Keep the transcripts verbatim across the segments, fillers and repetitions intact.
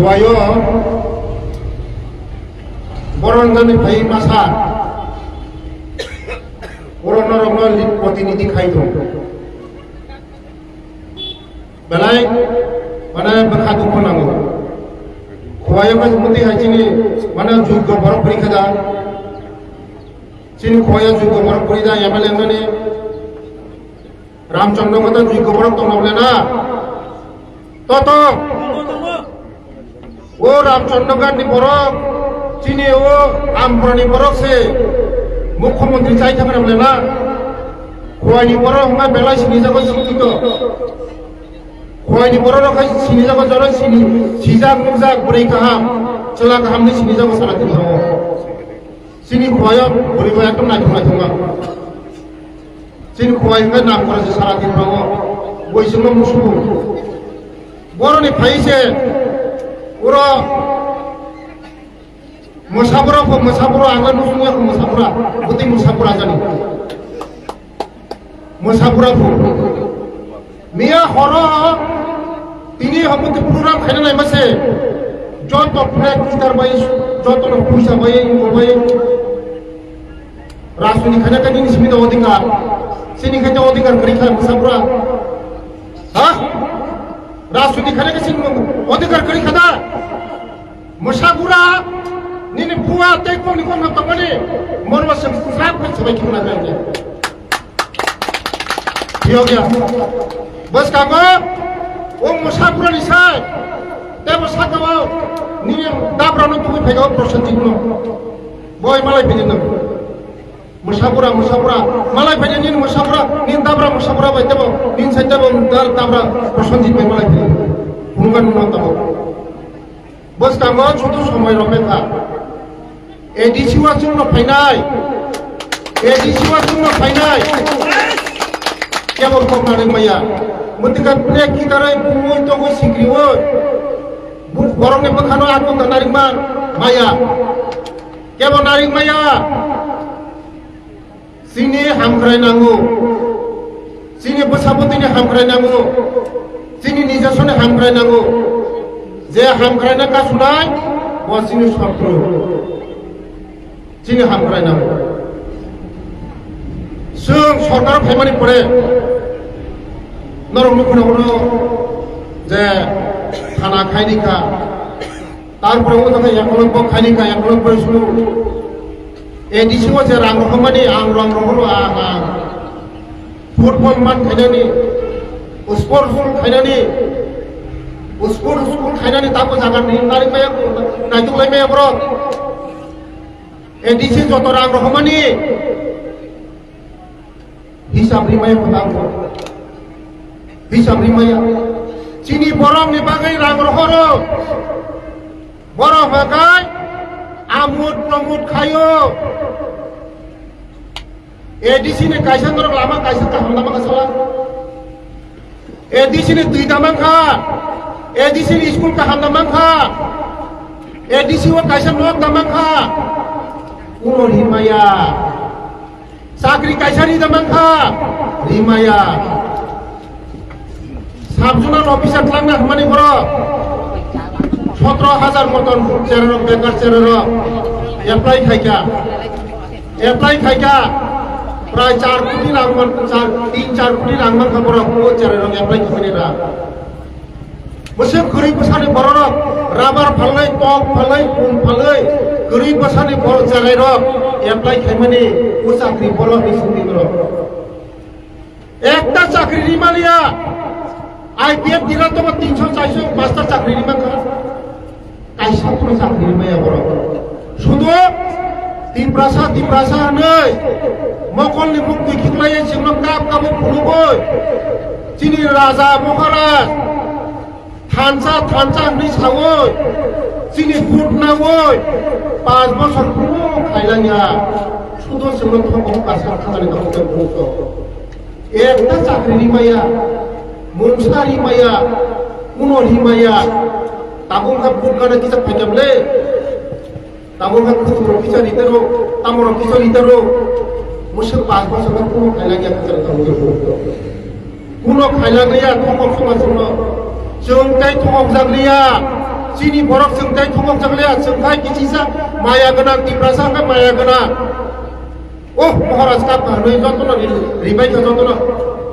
Khowai o boron gani phai masa, oro norokno li-, protinidhi khai tong. Belai, mane, bwkha dukhu nango. Khowai o khe muti hai chini, mane, juggo borok kwrwi kha da. Chini Khowai o juggo borok kwrwi da, M L A wngmani. Ramchandra khe to juggo borok tongna bole na. To to. O Ramchandra Ghat ni borok, chini o Amparani borok se mukhyamantri chai thangna bole na. Khowai ni borok hwnba belai sini jago sikito. Khowai ni borok rok hai sini jago jora sini sijak nukjak bwrwi kaham, chwla kaham ni sini jago sara tini o. Chini Khowai o bwrwi bai ekdom naithok naithok ma. Chini Khowai hwnba nam kora se sara tini o. Boi sima musubu. Boroni phai se oro Mwsabura pho, mwsabura, ang le nusung ya kho mwsabura, bwtwi mwsabura jani. Mwsabura pho. Miya horo tini habuti program khaina nai mase. Joto flag kitar bai, joto no puisa bai, bai. Rajniti khaina kani simi da odhikar. Sini khaina odhikar kari kha mwsabura. Ha? Rajniti khaina kasi odhikar kari kha da. Mwsabura, nini bua tei kokni kokno tongmani, morma se srap khe swbai khibna nangya. Phiyokya. Bwskango, o mwsabura ni sai, tebo sakao, nini dabrano tubui phaikao Prosenjit no. Boi malai phini no. Mwsabura, mwsabura, malai phai nini mwsabura, nini dabra mwsabura bai tebo, nini sai tebo dal dabra Prosenjit bai malai phai. Phunukha nungno tabo. Bwskango chutu somoi rok bengkha. A D C o chwngno phainai. A D C o chwngno phainai. Kebo kok narwk maya. Mwtwkha plek kitarwi bumui tongwi sikriwi. Bu-, borokni bwkhano akung narwkma maya. Kebo narwk maya. Chini hamkrai nango, chini bwsabwtwini hamkrai nango, chini nijasoni hamkrai nango. Je hamkraina kasunai, bo chini sotru. Chini hamkrai nango. Chwng sorkar phaimani pore norokni khunao je thana khaini kha, tarpore o jaga ekolog bo khaini kha, ekolog bo sunu. A D C o je rang rohormani, ang rang rohoro, ang, ang. Football man khainani, sport school khainani, sport school khainani tabo jaga ni nari maya, naituk lai maya borok. A D C joto rang rohormani. Hisab rimaya kwtal kho. Hisab rimaya. Chini borokni bagwi rang rohoro. Borok hwnkhe amut pramut khaio. A D C ni kaisa norok lama kaisa kaham lama kasala. A D C ni twi da mankha. A D C ni school kaham da mankha. A D C o kaisa nok da mankha. Kuno rimaya. Chakri kaisa ri da mankha, rimaya. Sub-zonal officer tlangna hwnmani borok sotro hajar moton chererok, bekar chererok apply khaikha. Apply khaikha, prai char koti rang man, char, tin char koti rang mankha borok, o chererok apply khaimani rang. Bwswk kwrwi bwsani bororok rabar phalwi, tok phalwi, pum phalwi, kwrwi bwsani borok jagairok apply khaimani o chakri borok ni simi borok. Ekta chakri rimaliya, I P F dira tobo tinso chaiso pasta chakri rimankha. Kaisa phano chakri rimaya borok. Sudo Tiprasa, Tiprasa hwnwi mokolni muktwi khiklaiwi chwngno kap kabo phunugwi chini raja Maharaj thansa, thansa hwnwi sawi chini vote nawi panch bosor phuru khailangya. Sudo chwngno thongkok kaisa thangani tongkhe phunukso. Ekta chakri rimaya, mungsa rimaya, kuno rimaya, tabuk kha vote gana kisa phaikha bwle. Tabuk kha kuthurok kisa ritaro, tamorok kisa ritaro. Musuk pas bosor kha kuno khailangya kisa ritaro. Kuno khailangya, thongkok suma sumno. Chwng tei thongkok jakliya. Chini borok chwng tei thumok jak liya, chwng khai kichisa maya gwnang, Tiprasa khai maya gwnang. Oh, Maharaj kap ka hwnwi jotono ri-, ribai kha jotono.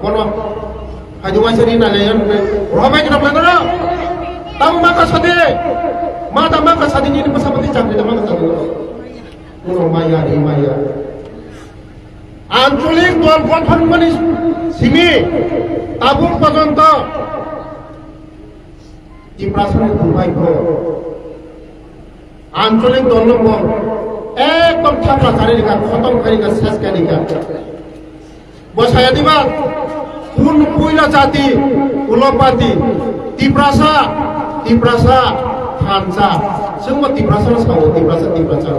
Bono. Haidi waisa ri nai lai yan hwnwi. Robai kha nai lai no. Tamo ma ka sadi. Ma ta ma ka sadi ni bwsa pati chakri ta ma ka sadi. Bono maya ri maya. Ancholik dol gothon mani simi tabuk porjonto Tiprasani durbhagyo. Ancholik dol no bo ekdom thapla chari rikha, khotom khai rikha, ses khai rikha. Bo saya diba, kun puila jati, ulopati, Tiprasa, Tiprasa, thansa. Chwngbo Tiprasa no sao, Tiprasa, Tiprasa.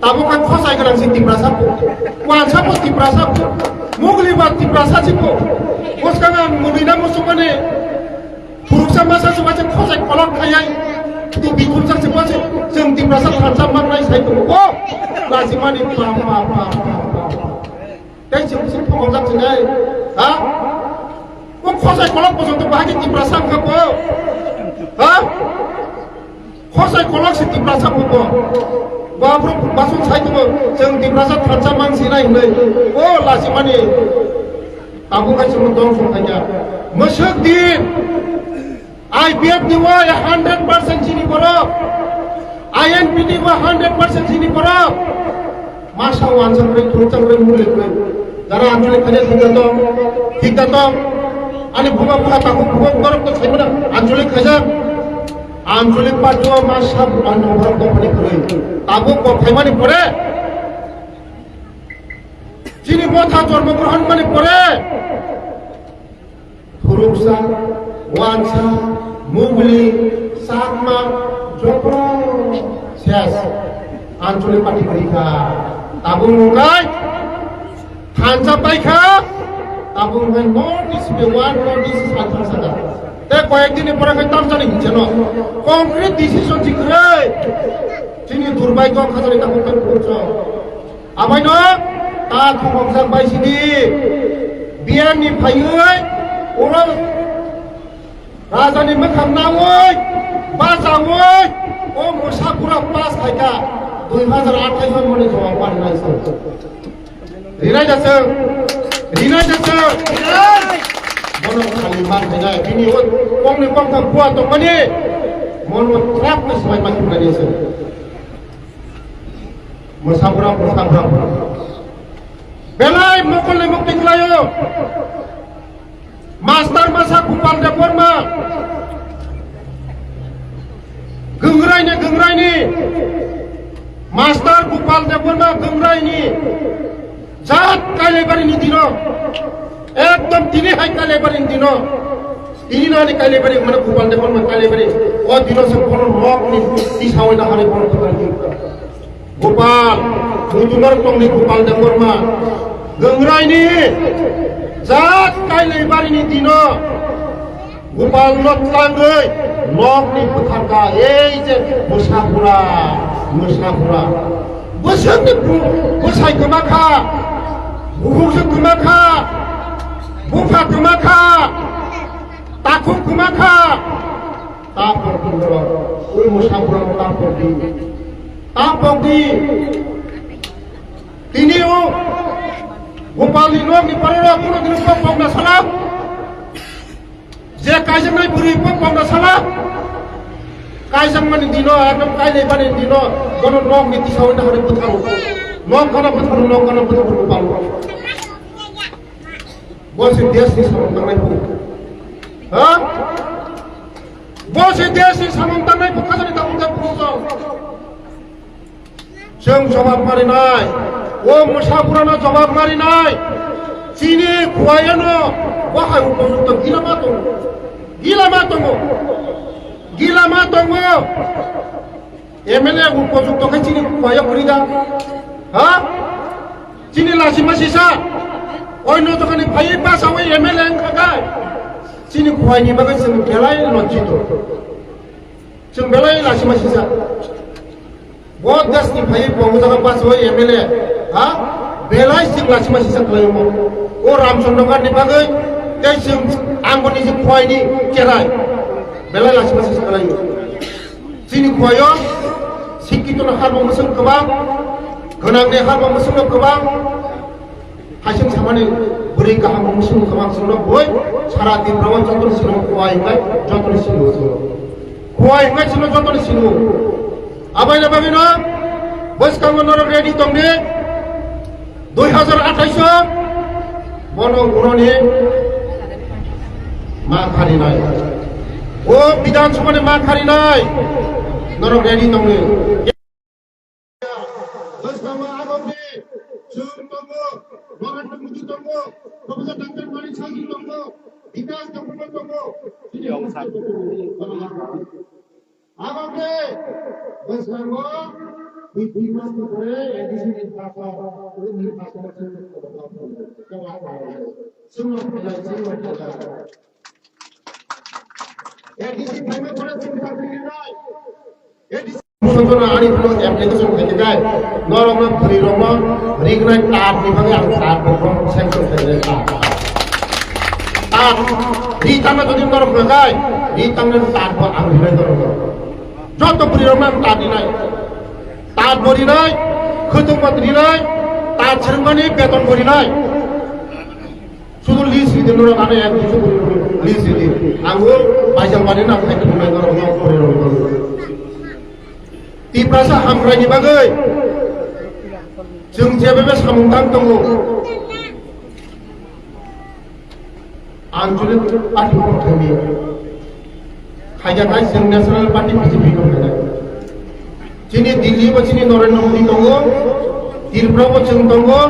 Tabuk khe khosai gwnang si Tiprasa po. Wansa po Tiprasa po. Mugli ba Tiprasa si po. Bwskang ang mwnwi na muchungmani. Phuruksa masa se waisa khosai kolok khayai. Tu bikhumsa se waisa chwng Tiprasa thansa mangnai sai tongo. O! Lachimani pa, pa, pa, pa, pa, pa. Tei chwng se phokojak se nai. Ha? O khosai kolok bojoto bahai khe Tiprasa wngkha bo. Ha? Khosai kolok se Tiprasa buko. Baphuru basong sai tongo, chwng Tiprasa thansa mang sinai hinwi. O lachimani. Tabuk hai chwng dong song khaikha. Mwswk din. I P F ni wai hundred percent chini borok. I N P ni wai hundred percent chini borok. Masa wansa kwrwi, thuruksa kwrwi, muli kwrwi. Jara anchalik khaja thikda tong, thikda tong. Ani buma buma takhuk buma buma rok to saimana anchalik khaja. Anchalik party o masa buma no borok to phani kwrwi. Tabuk kok khaimani pore. Chini motha jormo grohon mani pore. Phuruksa, wansa, mugli, chakma, joto ses. Anchalik party kwrwi kha. Tabuk wngkha thansa paikha. Tabuk wngkha North East pe one North East is thansa kha. Tei koyek din ni pore khe tamjani hinjeno. Concrete decision si kwrwi. Chini durbhagyo khajani tabuk khe phuruksa. Abaino ta thumokjak bai sidi B M ni phaiwi oro rajani mwkhang nawi bachawi o mwsa bura pass khaikha dui hajar athais mani jawab parinai se. Rinai da se, rinai da se. Bono khali man khainai bini o kongni kongtham bua tongmani mono trap ni swbai ma khibnani se. Mwsabra, mwsabra. Belai mokol ni mukti khlaio. Master masa Gopal Debbarma. Gangrai ni, Gangrai ni. Master Gopal Debbarma Gangrai ni. Jat Kailaibari ni dino. Ekdom tini hai Kailaibari ni dino. Tini nani Kailaibari, mane Gopal Debbarma Kailaibari. O dino se bono nok ni tisa oi na hari bono tukar di. Gopal, mudunar tong ni Gopal Debbarma. Gangrai ni jat Kailaibari ni dino. Gopal no tlangwi nok ni bwtharka ei je bwsa bura, bwsa bura. Bwswk ni bu-, bwsai kwma kha, bukhuk se kwma kha, bupha kwma kha, takhuk kwma kha. Ta pok di borok, ui mwsa borok ta pok di. Ta pok di. Tini o Gopal ni nok ni parora kuno dino pok pok na sala. Je kaijaknai bwrwi pok pok na sala. Kaijakmani dino, ekdom kailai bani dino, bono nok ni tisa oi na hori bwtharo. Nok gana bwtharo, nok gana bwtharo Gopal. Bo se desh ni samung tangnai bo. Ha? Bo se desh ni samung tangnai bo khajani tabuk tabuk bo. Chwng jawab marinai. O mwsa burano jawab marinai. Chini khuwaiano bo hai upojukto gila ma tongo. Gila ma tongo. Gila ma tongo. M L A upojukto khe chini khuwai o kwrwi da? Ha? Chini lachima sisa. Oino dokhani phaiwi bachawi M L A wngkha khe. Chini khuwai ni bagwi chwng belai lojjito. Chwng belai lachima sisa. Bo desh ni phaiwi bo jaga bachawi M L A. Ha? Belai chwng lachima sisa khlai omo. O Ramchandra Ghat ni bagwi tei chwng ang bo niji khuwai ni cherai. Belai lachima sisa khlai o. Chini khuayo sikkito no harbo mwswk kwbang, gwnang ni harbo mwswk no kwbang, haising samani bwrwi kaham mwswk no kwbang, chwngno boi sara Tripura o joto ni sino khuai hwnkhai joto ni sino chwngno. Khuai hwnkhai chwngno joto ni sino. Abai na bagwi no bwskango norok ready tong di. Dui hazar athais o bono uroni ma kharinai. O Bidhan Sabha ni ma kharinai. Norok ready tongni. Bwskango agomni chwng tongo, Mohan Tumutu tongo, Professor Doctor Manik Sahi tongo, Bikas Debbarma tongo. Chini Abokhe bwskango dui tin mas ni pore A D C nirbachon, nirbachon chwng A D C phaima pore chwng sakri rinai. A D C Santona ani phano application khai khe kai, norokno bwrwirokno rignai tat ni bagwi ang tat bo sanction khai khe tat. Tat ri tangna jodi norok hwnkha kai, ri tangna tat bo ang rinai norokno. Joto bwrwirokno ang tat rinai. Tat bo rinai, khwtwng bo rinai, tat swrwngmani beton bo rinai. Sudu list ridi norok ano ek duiso bwrwi rok list ridi. Ang o Baijalbari nang khai khulumnai norok no bwrwi rok no. Tiprasa hamkrai ni bagwi chwng jebebe samung tang tongo. Ang chwng party bo thangwi. Khaijak hai chwng National Party B J P no khainai. Chini Delhi bo chini Narendra Modi tongo, Tripura bo chwng tongo,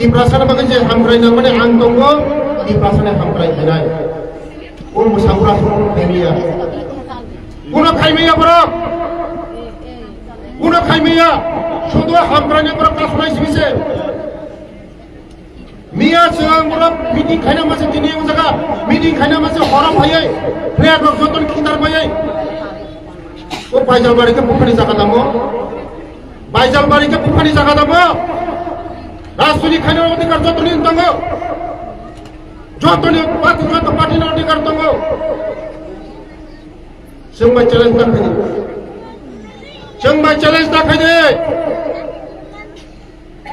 Tiprasa ni bagwi je hamkrai nangmani ang tongo, Tiprasa ni hamkrai khainai. O mwsabura phuru khaimaya. Kuno khaimaya borok. Kuno khaimaya. Sudu hamkrai ni borok kasumai sibise. Miya chwng borok meeting khaina masa tini o jaga, meeting khaina masa horo phaiwi, flag rok joto ni khitar phaiwi. O Baijalbari khe buphani jaga tamo? Baijalbari khe buphani jaga tamo? Rajniti khaina odhikar joto ni tongo. Joto ni party, joto party ni odhikar tongo. Chwng bai challenge ta khaidi. Chwng bai challenge ta khaidi.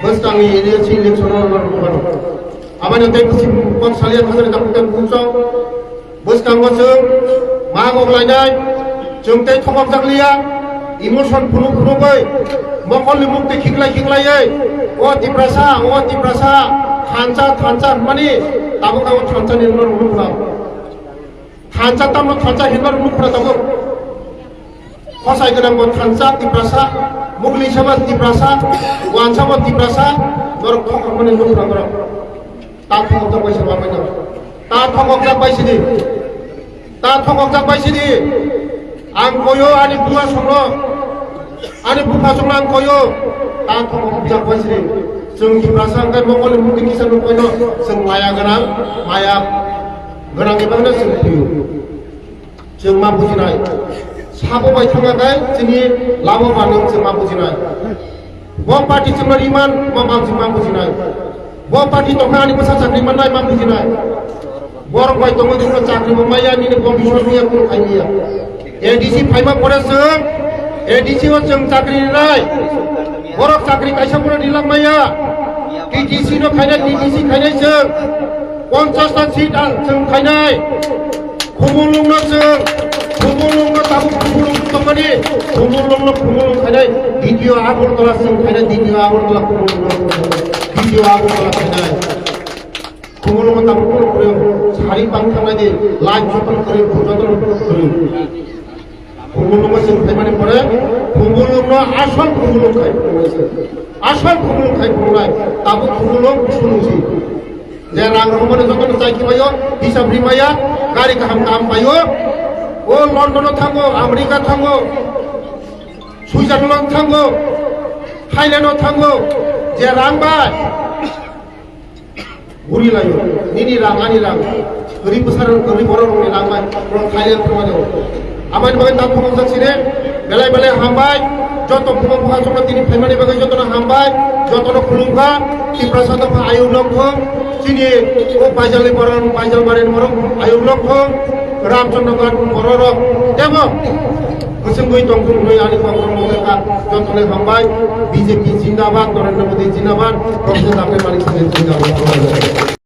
Bwskangni A D C election o norok bukano. Abani tei bisi kok salia thangani dakhutan bukchok. Bwskango chwng ma gok lainai. Chwng tei thokok jak liya. Emotion phunuk phunugwi. Mokolni mukti khiklai khiklaiwi. O Tiprasa, o Tiprasa. Thansa, thansa hwnmani. Tabuk ang o thansa ni norok nuknai. Thansa tamno thansa hinma rok nukphra tabuk. Khosai gwnang bo thansa Tiprasa, mugli sabo Tiprasa, wansa bo Tiprasa, norok thokokmani nukphra norok. Ta thokokjak bai se ma bai no. Ta thokokjak bai sidi. Ta thokokjak bai sidi. Ang koyo ani buma songno. Ani bupha chwngno ang koyo, ta thokok jak bai sini. Chwng Tiprasa hwnkhe mokolni mukti kisa nukbaino chwng maya gwnang, maya gwnang ni bagwino chwng thwiyo. Chwng ma bujinai. Sabo bai thangma khe chini labo manwi chwng ma bujinai. Bo party chwngno riman ma bang chwng ma bujinai. Bo party tongkha ani bwsa chakri mannai ma bujinai. Borok bai tongwi kheno chakri bo maya nini bo biswas ya kunu khai maya. A D C phaima pore chwng A D C o chwng chakri rinai. Borok chakri kaisa pore rilak maya. T T C no khainai, T T C khainai chwng. Ponchash ta seat ang chwng khainai. Khumulwng no chwng, Khumulwng no tabuk Khumulwng tongmani, Khumulwng no Khumulwng khainai. Ditiyo Agartala chwng khainai, ditiyo Agartala Khumulwng no, ditiyo Agartala khainai. Khumulwng tamo khuluk khuluk, sari bang thangnai di, lai joto khuluk, joto khuluk khuluk. Khumulwng chwng phaimani pore, Khumulwng no asol Khumulwng khai phunuknai se. Asol Khumulwng khai phunuknai, tamo Khumulwng Khumulwng si. Je rang rwmani joto no chai khibaio, hisab rimaya, gari kaham kaham paio. O London o thango, America thango, Switzerland thango, Thailand o thango, je rang bai. Guri laio, nini rang, ani rang. Guri bwsarok, guri bororokni rang bai, borok khailai phano. Aboni bagwi ta phunukjak sini, belai belai hambai, joto phunuk buha joto tini phaimani bagwi jotono hambai, jotono khulumkha, Tiprasa dopha ayuk lok thung, chini o Baijalni borok, Baijalbarini borok ayuk lok thung, Ramchandra Ghat bororok, tebo Tungwi tongthung hwnwi ani kokborok mokhe kha. Jotono hambai. B J P zindabad, Narendra Modi zindabad, Professor Doctor Manik Saha zindabad.